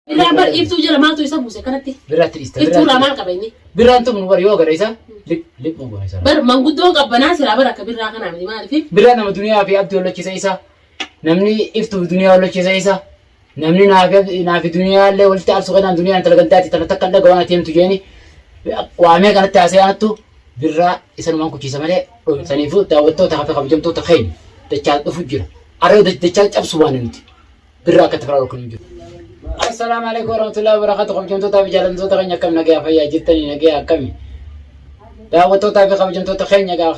Birraan bar iftuu jala maaltu isa buuse kanatti? Birraatti dhiista. Iftuu irraa maal qaba inni? Birraan tumnu bar yoo gara isa lip lip goona isa. Bar manguddoon qabbanaa silaa bar akka birraa kanaa miti maaliif? Birraa nama duniyaa fi abdii wallachiisa isa. Namni iftuu fi duniyaa wallachiisa isa. Namni naa fi duniyaa illee walitti aarsu kanaan duniyaan intala gandaati tana takka dhaga waan ati himtu jeeni. Waamee kanatti haasa'ee anattu birraa isanumaan kuchiisa malee saniifuu daawwattoota hafe kabajamtoota keenya dachaa dhufu jira. Arra dachaa cabsu waan nuti. Birraa akka itti firaa dhorkanu hin jiru. Assalaamu alaikum warahmatullahi wabarakatuh. Kabajamtootaa fi jaallatamtoota keenya akkam nagayaa fayyaa jirtanii nagayaa akkami. Daawwattootaa fi kabajamtoota keenya gaa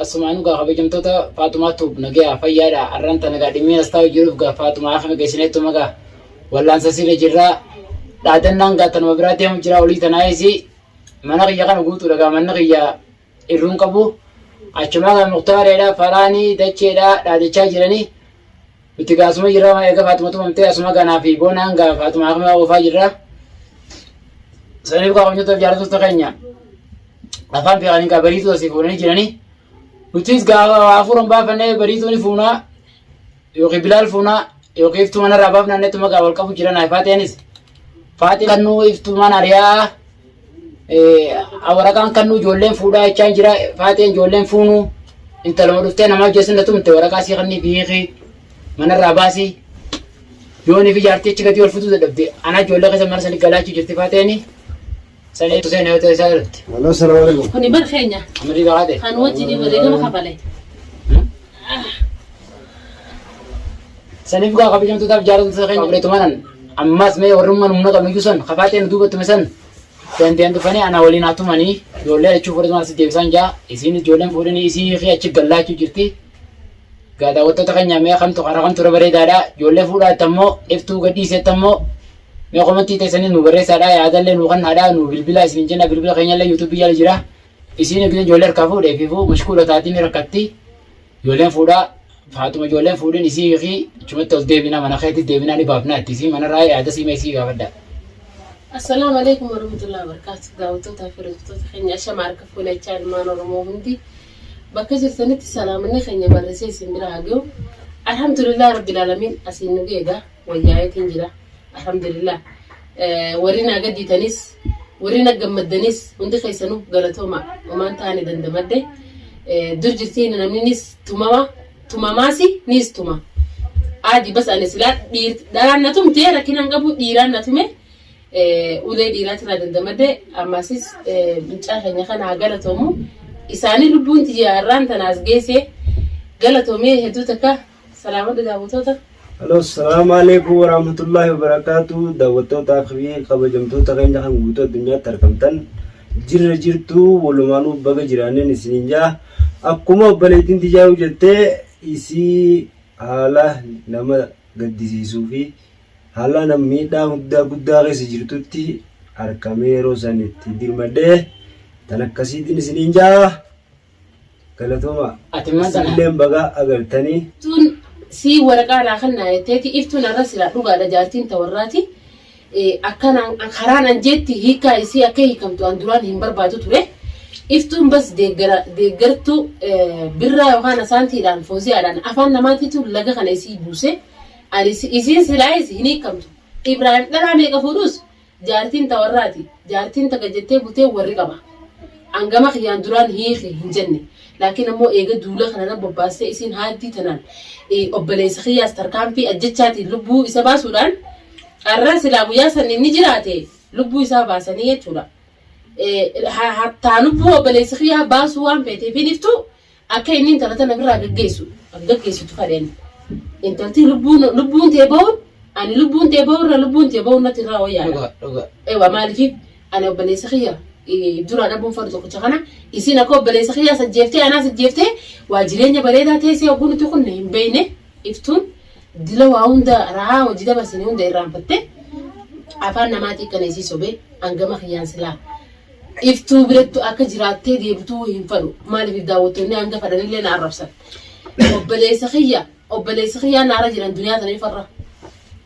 asumaanuu gaa kabajamtoota Faatumaa Tuub nagayaa fayyaadha. Arraan tana gaa dhimmii as taa'u jiruuf gaa Faatumaa akkami geessineettuma gaa wallaansa siirra jirraa. Dhaadannaan gaa tanuma biraa deemu jira olii tanaayis mana kiyya kana guutuudha gaa manni kiyya irruun qabu. Achumaa gaa Muktaareedha Faraanii Dacheedha dhaadachaa jiranii. Nuti gaa asuma jirra eega Faaxuma tumamtee asuma ganaa fi boonaan gaa Faaxuma akuma oofaa jirra. Saniif gaa kabajamtoota fi jaallattoota keenya afaan beekanii gaa bariituu asii fuunanii jiranii. Nutis gaa waa hafuuran baafannee bariituu ni fuunaa yookiin bilaal fuunaa yookiin iftuu manarraa baafnaa nettuma gaa wal qabu jiran faaxeenis. Faaxee kan nuu iftuu mana ari'aa waraqaan kan nu ijoolleen fuudhaa jechaan jira faaxeen ijoolleen fuunuu intaluma dhuftee namaa jeessan na tumte waraqaa sii kannii fi hiikii manarraa baasii yoonii fi jaartii achi gatii ol futuu dadhabde anaa ijoollee keessa mana sanii galaachuu jirti faaxeeni sanii tuseen yoo ta'e isaa irratti. Hello, assalamu alaikum. Kuni bar keenya Amarii baqaate. kan wajjin wareegama kafale. Saniif gaa kabajamtootaaf jaallatamtoota keenya fudhatumanan ammas mee warrummaan humna qabnu iyyuu san kafaaxeen duubattuma san dandeen dhufanii ana waliin haa tumanii ijoollee lachuu fudhatumaan si deebisaan jaa isiin ijoolleen fuudhanii isii hiikii achi gallaachuu jirti. Gaa daawwattoota keenya mee kamtu karaa kamtu irra bareedaadha ijoollee fuudhaatti ammoo iftuu gadhiisetti ammoo mee komentii teessanii nu barreessaadha yaadallee nu kennaadha nu bilbila isin jenna bilbila keenyallee yuutuubii jala jira isiin eegdee ijoollee harkaa fuudhee fi mashkuula taatiin rakkatti. Ijoolleen fuudhaa Faaxuma ijoolleen fuudhin isii hiikii achumatti ol deebinaa mana keetti deebinaa ni baafnaa itti isii manarraa yaada sii mee isii gaafadha. Assalaamu alaikum warahmatullahi wabarakatuh. Daawwattoota fi hordoftoota keenya ashama harka fuunachaa ilmaan Oromoo hundi bakka jirtanitti salaamanni keenya barrisee isin bira haa ga'u. Alhamdulillah rabbil alamin asiin nu geega wayyaayeetiin jira. Alhamdulillah. Warri naa gaddiitanis warri na gammaddanis hundi keessanuu galatooma homaan taane dandamadde. Dur jirtii namninis tumama tumamaasi nis tuma. Aadi bas ani silaa dhiir dhalaan na tumte rakkina hin qabu dhiiraan na tume ulee dhiiraatirraa dandamadde ammasis mucaa keenya kana haa galatoomu. Isaanii lubbuun tiyya har'aan tanaas geesse galatoomee hedduu takka Salaamatu daawwattoota. Hello, assalamu alaikum warahmatullahi wabarakatuh. Daawwattootaa fi kabajamtoota keenya kan guutuu addunyaatti argamtan jirra jirtu walumaanuu baga jiraanneen isiniin jaa. Akkuma obboleettiin tiyyaa jettee isii haala nama gaddisiisuu fi haala nama miidhaa guddaa guddaa keessa jirtutti argamee yeroo san itti dirmadhee tan akkasiitiin isiniin jaa. Galatoomaa. Ati immoo tana. Isinilleen baga agartanii. Iftuun sii waraqaa naa kannaa jetteeti iftuun arra silaa dhugaadha jaartiin ta warraati akkanaan karaan an jeetti hiikaa isii akka hiikamtu an duraan hin barbaadu ture iftuun bas deeggara deeggartu birraa yookaan asaantiidhaan fooziyaadhaan afaan namaatiitu laga kana isii buuse ani isiin silaayis hin hiikamtu Ibraahim dhalaa meeqa fuudhus Jaartiin ta warraati. Jaartiin ta gad jettee bultee warri qaba. An gama kiyyaan duraan hiiki hin jenne. Laakiin ammoo eega duula kana na bobbaastee isiin haaddii tanaan obboleessa kiyyaas tarkaanfii ajjechaatiin lubbuu isa baasuudhaan arra silaa guyyaa san inni jiraate lubbuu isaa baasanii jechuudha. Hattaa lubbuu obboleessa kiyyaa baasuu waan feeteef hin iftu Akka inni intala tana birraa gaggeessu gaggeessitu fadheen. Intalti lubbuun lubbuun tee bahuun ani lubbuun tee bahuun irra lubbuun tee bahuun natti irraa wayyaadha. Dhugaa dhugaa. Ewa maaliif ani obboleessa kiyya duraa dhabuun fadhu tokkicha kana isiin akka obboleessa kiyyaa sajjeeftee anaa sajjeeftee waa jireenya bareedaa teessee hogguu nuti kunne hin beekne iftuun dila waa hunda rahaa hojii dabarsine hunda irraanfatte afaan namaatii kana isii sobee hangama kiyyaan silaa Iftuu birattu akka jiraattee deebituu hin fadhu. Maaliif daawwattoonni hanga fadhanillee na arrabsan. Obboleessa kiyya obboleessa kiyyaa naara jiran duniyaa tana ifarra.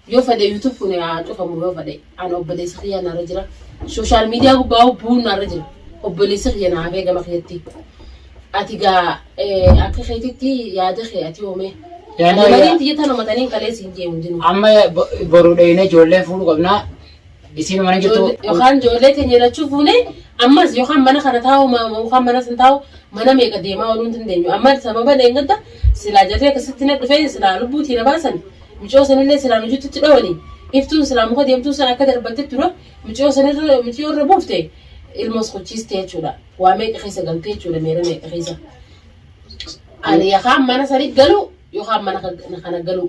Yoo fedhe YouTube kun haa cufamu yoo fedhe ani obboleessa kiyyaa naara jira. Sooshaal miidiyaa gubbaa bu'uun naarra jira. Obboleessi kiyya na hafee gama kiyyatti. Ati gaa akka keetitti yaada kee ati hoomee. Yaada Ani mariin tiyya tanuma taniin kaleessa hin jee hundinuu. Amma boru dhayinee ijoollee fuudhuu qabnaa. Isiin mana jirtu. Yookaan ijoollee teenya lachuu fuunee ammas yookaan mana kana taa'u yookaan mana san taa'u mana meeqa deemaa ooluu hin dandeenyu. Amma sababa dheengadda silaa jarri akkasitti na dhufee silaa lubbuutii na baasan micoo sanillee silaa nu jidduutti dhawani iftuun silaa muka deemtuu san akka darbatte dura micoo sanirra micoo irra buufte ilmoos kuchiiste jechuudha. Waa meeqa keessa galtee jechuudha meera meeqa keessa. Ani yookaan mana sanii galu yookaan mana kana galu.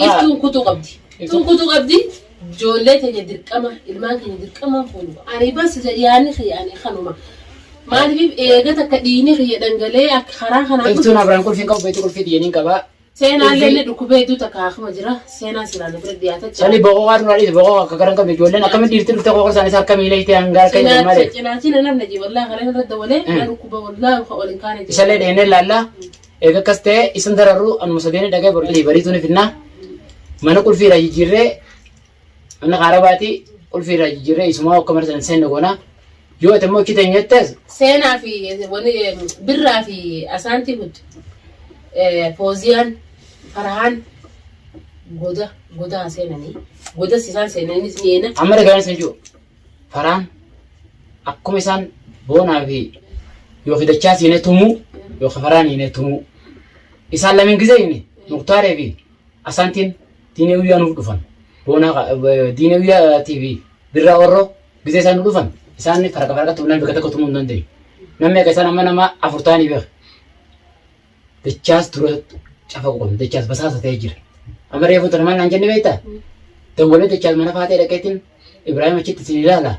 Iftuun kutuu qabdi. Iftuun kutuu qabdi. Ijoollee teenya dirqama ilmaan keenya dirqamaan fuunu. Ani bas yaadni kiyya ani kanuma. Maaliif eega takka dhiigni kiyya dhangalee akka karaa kanaan Iftuun Abiraan qulfiin qabu beektu qulfii xiyyeeniin qaba. Seenaan illee dhukkubee hedduu takka haakama jira. Seenaan silaa nu bira dhiyaata jira. Sani boqoqaa nurraa dhiise boqoqaa akka garan qabne ijoolleen akkamiin dhiirti dhufte qoqor isaanii akka miila hiitee hanga harka hin malee. Cinaachi na namna ji wallaahi kaleen irra dawalee na dhukkuba wallaahi ka ol hin kaane jira. Isallee dheenee laallaa eega akkas ta'e isin dararru anuma sadeeni dhagee boru bariituu ni finnaa mana qulfii irraa jijjiirree mana kaarabaati qulfii irraa jijjiirree isumaa akka mana sana seenne goona yoo ati immoo achi teenyettes Seenaa fi wani birraa fi asaantii hudd fooziyaan farahaan goda goda haa seenanii godas isaan seenanis ni eena. Amma dhagaan isin jiru faraan akkuma isaan boonaa fi yookiin dachaa siinee tumuu yookiin faraan hiinee tumuu isaan lameen gisee hiine muktaaree fi asaantiin diinee guyyaa nuuf dhufan boonaa diinee guyyaatii fi birraa orroo gisee isaan nu dhufan isaan faraqa faraqa tumnaan bakka tokko tumuu hin dandeenyu. Namni akka isaan amma nama afur ta'anii beeka. Dachaas dura cafaqu qabna. Dachaas basaasa ta'ee jira. Amma reefu tana maal naan jenne beektaa? Dawwalee dachaas mana faatee dhaqeetiin Ibraahim achitti isin ilaala.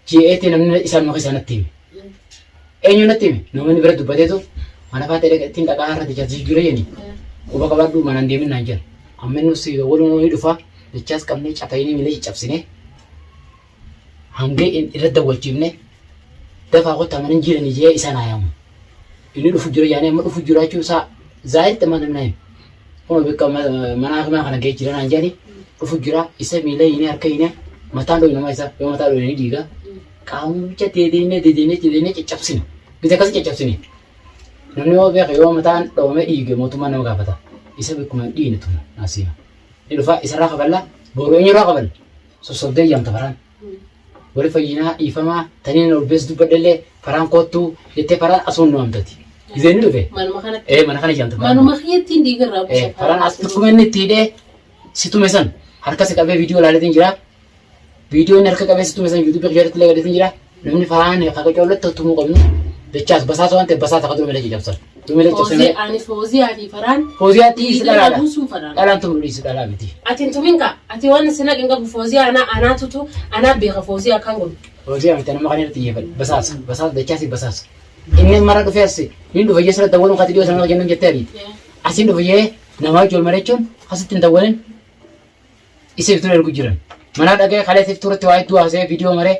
Ji'eetti namni isaan maqaa isaa natti hime. Eenyu natti hime? Namoonni bira dubbateetu mana faatee dhaqeetiin dhaqaa har'a dachaas jijjiira jedhani. Quba qabaadhu manaan deemin naan jedhan. Amma inni si dawwaluun ni dhufa. Dachaas qabnee cafayinee miila caccabsinee hanga irra dawwalchiifne dafaa kottaa mana hin jiranii jee isaan haa yaamu. Inni dhufu jira jaanii amma dhufu jiraachuu isaa zaayiritti amma namni hime. Kuma bakka mana hakimaa kana ga'ee jira naan jedhani dhufu jira isa miila hiinee harka hiinee mataan dhoyne nama isa yoo mataa dhoyne ni dhiiga. Qaamicha deedeemee deedeemee deedeemee caccabsine. Gita akkasii caccabsine. Namni yoo beeke yoo mataan dhoomee dhiige mootummaan nama gaafata. Isa bakkuma hin dhiine tuma naasii. Ni dhufa isarraa kafalla boru eenyurraa kafalla. Sossobdee yaamta faraan. Wali fayyinaa dhiifamaa taniin ol bees dubbadhellee faraan koottuu jettee faraan asuun nu waamtati. Gizee inni dhufe. Manuma kanatti. Ee mana kana yaamta faraan. Manuma kiyyattiin dhiigarraa buusa. Ee faraan as dhukkuma inni itti hidhee si tume san harka si qabee viidiyoo ilaaleetiin jira. Viidiyoo inni harka qabee si tume san yuutuubii kiyyarratti illee gadeetiin jira. Namni faraan akka coollatti tumuu qabnu dachaas basaasa waan ta'eef basaasa akka dumelee caccabsan. Dumelee caccabsan. Foozii ani fooziyaa fi faraan Fooziyaa dhiisi dhiigarraa dhalaadha. buusuun faraan. Dhalaan tumuu dhiisi dhalaa miti. Ati hin tumin kaa. Ati waan si naqin qabu fooziyaa anaa anaatutu anaa beeka fooziyaa akkaan godhu. Fooziyaa miti nama kana irratti xiyyeeffadhu. Basaasa basaasa dachaasi basaasa. Inni mara dhufee as inni dhufa jee sirra dawwaluun kati dhiyoo sana jennuun jettee ariiti. Asiin dhufa jee namaa wajji wal mari'achuun asitti hin dawwalin isa iftuun ergu jiran. Manaa dhaga'ee kaleessa iftuu irratti waa hedduu haasa'ee viidiyoo maree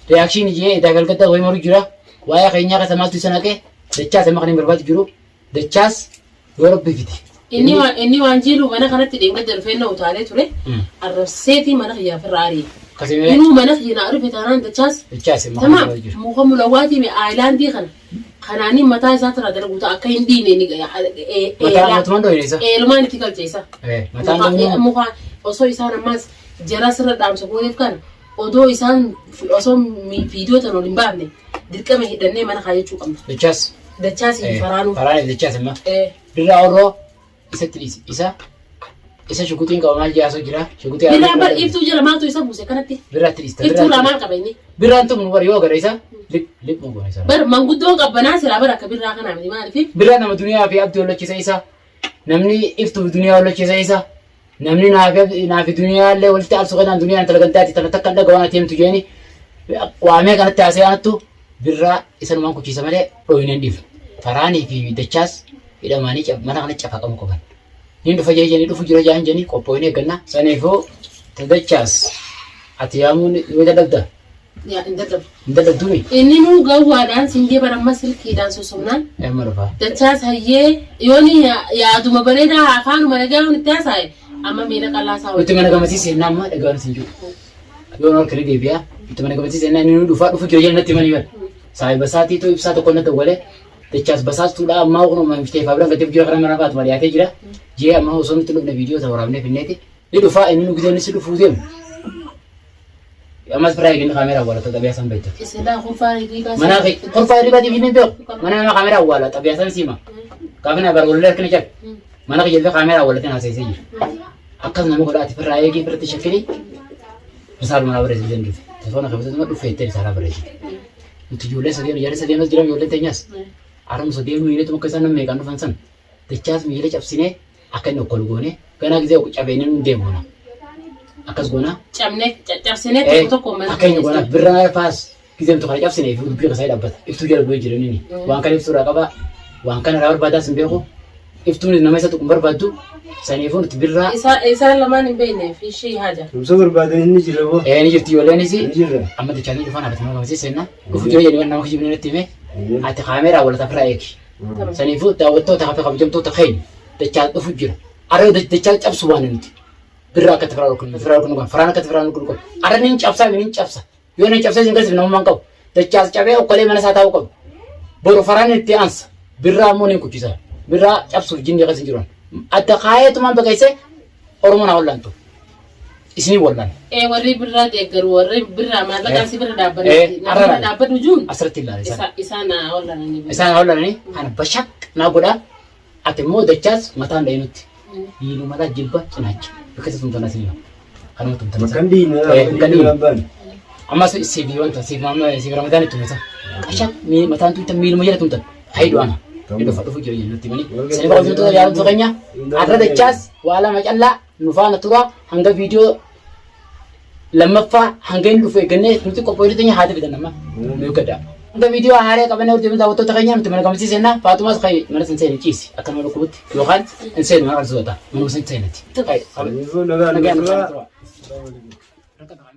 reakshinii jee edaa galgaddaa wayii maru jira. Waa'ee keenyaa keessa maaltu isa naqee dachaas amma kan hin barbaadu jiru. Dachaas yoo rabbi fide. Inni waan inni waan jiilu mana kanatti dheengadda dhufee na utaalee ture. Arrabseetii mana kiyyaaf irra ari'e. Akkasii Inuu mana kiyya na arife taanaan dachaas dachaas amma kan tamaam barbaadu jiru. muka mulawwaatii mi aayilaandii kana kanaanii mataa isaa irraa dalagu ta'a akka hin dhiine ni Mataa matumaan dhoyne isa. eelumaan itti galche isa. Mataan dhoyne. Muka osoo isaan ammaas jara sirra dhaamsa gooneef kana odoo isaan osoo viidiyoo tan ol hin baafne dirqama hidhannee mana kaayachuu qabna. Dachaas. Dachaas hin faraanuu. Faraaniif dachaas amma. Birraa orroo isatti dhiisi. Isa isa shuguxiin qaba maal jaasoo jira. Shuguxii Birraan bar iftuu jala maaltu isa buuse kanatti? Birraatti dhiista. Iftuu irraa maal qaba inni? Birraan tumnu bar yoo gara isa lip lip moo goona isa. Bar manguddoon qabbanaa silaa bar akka birraa kanaa miti maaliif? Birraa nama duniyaa fi abdii wallachiisa isa. Namni iftuu fi duniyaa wallachiisa isa. Namni naa fi duniyaa illee walitti arsu kanaan duniyaan intala gandaati tana takka hin dhaga'u anatti himtu jeeni waamee kanatti haasa'ee anattu birraa isanumaan kuchiisa malee dhooyinee hin dhiifnu. Faraanii fi dachaas hidhamanii mana kana cafaqamu qaban. Niin dhufa jee jeni dhufu jira jaan jeni qophooyinee eegganna. Saniifuu ta dachaas ati yaamuun yoo dadhabda. Yaa hin dadhabu. Hin dadhabduumi. Inni nuu gawwaadhaan siin jee bara amma silkiidhaan sossobnaan. Amma dhufa. Dachaas hayyee yooni yaaduma bareedaa afaanuma nagaa yoon itti haasa'e amma miila qal'aa isaa Nuti mana gamasii seennaa amma dhagaan siin jiru. Yoon harka ni deebi'a. Nuti mana gamasii seennaa inni nu dhufaa dhufu jira jennee natti himanii bara. Saahiba isaatiitu ibsaa tokko natti awwalee dachaas basaastuudha ammaa kun uumaa miftee faabira gateef jira karaa mana baatu dhiyaatee jira. Jee ammaa osoo nutti dhufne viidiyoo ta'u waraabnee finneeti. Ni dhufaa inni nu gisee inni si dhufuu deemu. Ammas firaa eegni kaameeraa awwaalata xabiyaa san beektu. Isilaa kurfaa hirriibaa Mana kurfaa hirribaatiif hin beeku. Mana nama kaameeraa awwaala xabiyaa san siima. Gaafa na barbaadu harkina cabe. Mana kiyya kaameeraa awwaalatiin haasa'isee jira. Akkas nama godha ati firraa eegii firratti shakkini. Risaaluma naa barreessite hin dhufe. Telefoona qabatu dhufee jettee risaalaa barreessite. Nuti ijoollee sadeen ijoollee sadeen as jiran ijoolleen teenyas. Arumsa deemuu hiileetu akka isaan nama meeqaan dhufan san. Dachaas miila cabsinee akka inni okkolu goone ganaa gisee cabee inni deemu goona. Akkas goona. Cabnee caccabsinee tokko tokko mana Akka inni goona birraa faas gisee kana cabsinee fi dubbii kasaa dhaabbata. Iftuu jala bu'ee jira inni. Waan kana iftuu irraa qaba. Waan kana irraa barbaadaas hin beeku. Iftuun nama isa tuqu hin barbaaddu. Saniifuu nuti birraa Isaan lamaan hin beekne fi ishii haja. Tumsa barbaadan inni jira boo. Ee ni jirti ijoolleenis. Ni jira. Amma dachaatiin dhufan haadha nama gamasiis seenna. Dhufu jira jedhanii nama kijibni natti hime. Ati kaameeraa walata ofirraa eegi. Saniifuu daawwattoota hafe kabajamtoota keenya dachaa dhufu jira. Arra dachaa cabsu waan nuti. Birraa akkatti firaa dhulkunu firaa dhulkunu kan firaan akkatti firaa dhulkunu qabu. Arra ni cabsaa ni cabsa. Yoo ni cabsee sin galchif namummaan qabu. Dachaas cabee okkolee mana isaa taa'uu qabu. Boru faraan itti aansa. Birraa immoo ni kuchisa. Birraa cabsuuf jinni keessa hin jiran. Adda kaayeetumaan baqeessee Oromoon haa wallaantu. Isinii wallaan. Ee warri birraa deeggaru warri birraa maallaqaan si bira Eh, dhaabbanni na arra bira dhaabbadhu juun Asirratti ilaala isaan. isaan haa wallaananii. Isaan haa wallaananii ana bashaq naa godhaa. Ati immoo dachaas mataan dhayinutti. Dhiinuu mataa jilba cinaacha. Bakka isa tumtan asii. Kanuma tumtan. Bakka hin dhiine. Eh, bakka hin dhiine. Abbaan. Ammas siif wanta siif maama siif ramadaan itti tumta. Qasha mataan tumtan miiluma jala tumtan. Hayi du'ana. Inni dhufa dhufu jira jennutti mani. Sani bakka tumtoota jaallattoota keenya. Arra dachaas waa lama callaa nu faana tura hanga viidiyoo lammaffaa hanga inni dhufu eeggannee nuti qophoofne teenya haati fidan amma nu eeggadha. Hanga viidiyoo haaree qabannee hojjennu daawwattoota keenya nuti mana gammachiis seenna Faatumaas kan mana san seeni ciisi akka nama dhukkubutti yookaan hin seenu mana qabsiisota manuma san seenati. Saniifuu nagaan Nagaan nu nu tura. tura. Assalaamu alaikum.